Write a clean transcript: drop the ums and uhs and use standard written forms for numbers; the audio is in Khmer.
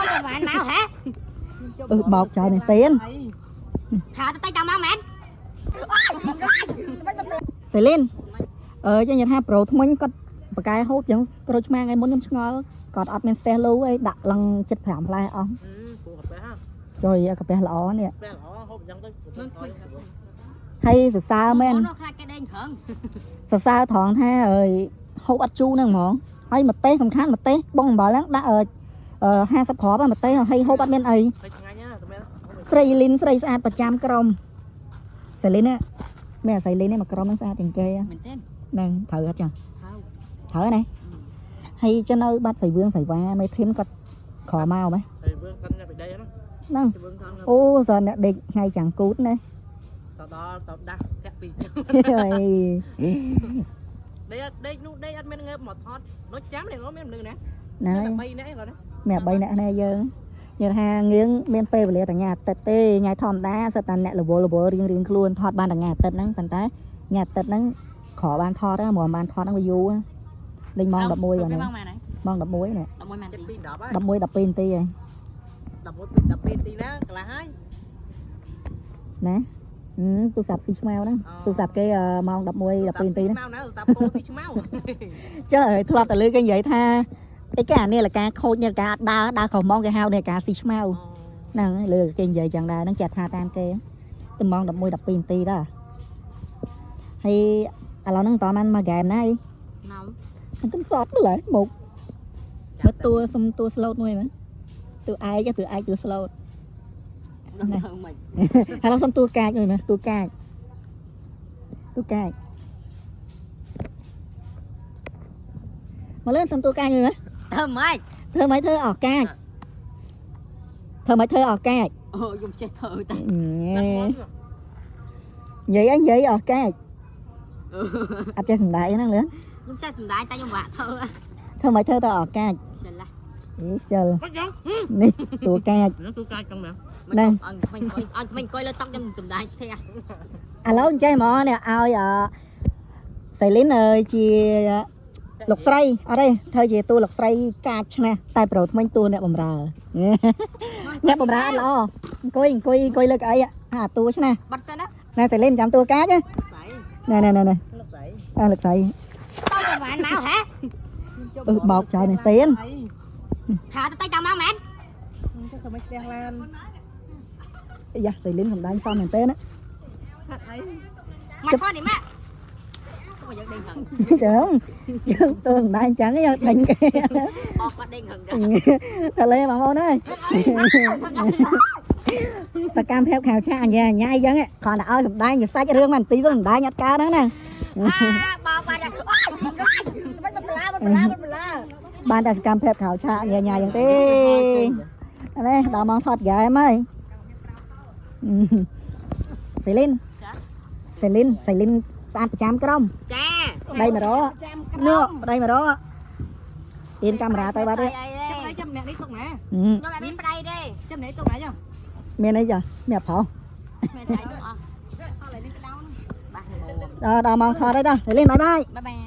ប្រហែលមកហ៎ អឺបោកចោលមែនទេ ហៅទៅតែចាំមកមែន សេលីនអឺចឹងនិយាយថាប្រូថ្មិញគាត់បកកែហូបចឹងក្រូចឆ្មាថ្ងៃមុនខ្ញុំឆ្ងល់គាត់អត់មានស្ទះលូអីដាក់ឡើង75ផ្លែអស់ ពូកាហ្វេហ่ะ ជួយកាពះល្អនេះ ពេលល្អហូបអញ្ចឹងទៅ ហើយសរសើរមែន ខ្លាចគេដេញខឹង សរសើរត្រង់ថាអើយហូបអត់ជូរហ្នឹងហ្មងហើយម្ទេសសំខាន់ម្ទេសបងអំបិលហ្នឹងដាក់អឺ50គ្រាប់ហ្នឹងម្ទេសហើយហូបអត់មានអី ទៅឆ្ងាញ់ណាស់តែមែន ស្រីលីនស្រីស្អាតប្រចាំក្រុមស្រីលីនណាមានអាស្រីលីននេះមកក្រុមហ្នឹងស្អាតជាងគេ មែនទេ ហ្នឹងត្រូវអត់ចា ហៅ ត្រូវណាហើយចឹងនៅបាត់ស្រីវឿងស្រីវ៉ាមេធីមគាត់ក្រមកម៉េះ ហើយវឿងកាន់ពីដីហ្នឹង ហ្នឹង វឿងកាន់ អូសអ្នកដេកថ្ងៃចាំងគូតណា តដល់តដាស់ធាក់ពី ហើយ ដេកដេកនោះដេកអត់មានងើបមកថតដូចចាំនេះមានមនុស្សណា ណា តែ3នាក់ឯងគាត់ណា មាន3អ្នកនេះយើងនិយាយថាងៀងមានពេលវេលាតែថ្ងៃអាទិត្យទេថ្ងៃធម្មតាសិតតែអ្នករវល់រវល់រៀងរៀងខ្លួនថតបានតែថ្ងៃអាទិត្យហ្នឹងប៉ុន្តែថ្ងៃអាទិត្យហ្នឹងក្របានថតហ្នឹងមកបានថតហ្នឹងវាយូរលេងម៉ោង11បាទ ម៉ោងម៉ានហើយ ម៉ោង11នេះ 11ម៉ាន ចិត្ត ទី 2 10ហើយ 11 12នាទីហើយ 11 12នាទីណាកន្លះហើយ ណាទូរស័ព្ទស៊ីឆ្មៅហ្នឹងទូរស័ព្ទគេម៉ោង11 12នាទីហ្នឹង ម៉ៅណាសាប់គោទីឆ្មៅ ចុះធ្លាប់តែលើគេនិយាយថាអីគេអានេះលកាខូចនេះលកាដើរដើរខុសម៉ោងគេហៅនេះលកាស៊ីឆ្មៅហ្នឹងលើគេនិយាយចឹងដែរហ្នឹងចាត់ថាតាមគេទៅម៉ោង11 12នាទីដែរហើយឥឡូវហ្នឹងតបានមកហ្គេមណាអី ណៅ ហ្នឹងខ្ញុំសតមើលហើយមកមើលតួសុំតួ slot មួយមើលតួឯកតួឯកតួ slot ដឹងធ្វើមិន ឥឡូវសុំតួកាចមួយមើលតួកាចតួកាចមកលឿនសុំតួកាចមួយមើល ធ្វើម៉េច ធ្វើមិនធ្វើអស់កាចធ្វើមិនធ្វើអស់កាច អូខ្ញុំចេះធ្វើតែ និយាយអីនិយាយអស់កាចអត់ចេះសំដែងហ្នឹងលឿន ខ្ញុំចេះសំដែងតែខ្ញុំវាក់ធ្វើ ធ្វើមិនធ្វើទៅអស់កាច ឆ្លាស់ អីខ្ជិល អត់ចឹង នេះតួកាច ហ្នឹងទូកាចចឹងមែន មិនអញក្មេងអញក្មេងអង្គុយលើតុខ្ញុំសំដែងផ្ទះ ឥឡូវអញ្ចេះហ្មងនេះឲ្យអសេលីនអើយជាលោកស្រីអត់ទេធ្វើជាតួលោកស្រីកាចឆ្នះតែប្រូថ្មិញតួអ្នកបំរើអ្នកបំរើអត់ល្អអង្គុយអង្គុយអង្គុយលើកៅអីអាតួឆ្នះ បាត់សិនណា ណែសេលីនចាំតួកាច ស្អី ណែណែណែណែ លោកស្អី អើលោកស្រី តប្រហែលមកហ៎ អឺបោកចោលមែនទេ ហៅទៅតែចាំមកមែន ទៅសុំផ្ទះឡាន អាយ៉ាសេលីនសំដែងសមមែនទេណា ហាត់អី មកឈរនេះមកអូយើងដេញហឹង ចឹងយើងតួសំដែងចឹងយើងដេញគេ អកគាត់ដេញហឹងដែរ តលេបងប្អូនអើយសកម្មភាពខៅឆាអញ្ញាញ៉ៃចឹងគ្រាន់តែឲ្យសំដែងជាសាច់រឿងមិនទីទៅសំដែងអត់កើតហ្នឹងណា អាបោកបាត់អូយមិនបន្លាបន្លាបន្លា បានតែសកម្មភាពខៅឆាអញ្ញាញ៉ៃចឹងទេនេះដល់ម៉ោងថតហ្គេមហើយសេលីនសេលីនសេលីនស្អាតប្រចាំក្រុម ចា ប្តី100នោះប្តី100ទៀនកាមេរ៉ាទៅបាត់ទេ ចាំណៃចាំអ្នកនេះទុកណា ខ្ញុំអត់មានប្តីទេ ចាំអ្នកទុកណាចាំ មានអីចាមានអប្រោ មានតែអស់អស់ឡើយនេះក្តៅបាទ ដល់ដល់ម៉ោងថតហើយដល់សេលីនបាយបាយ បាយបាយ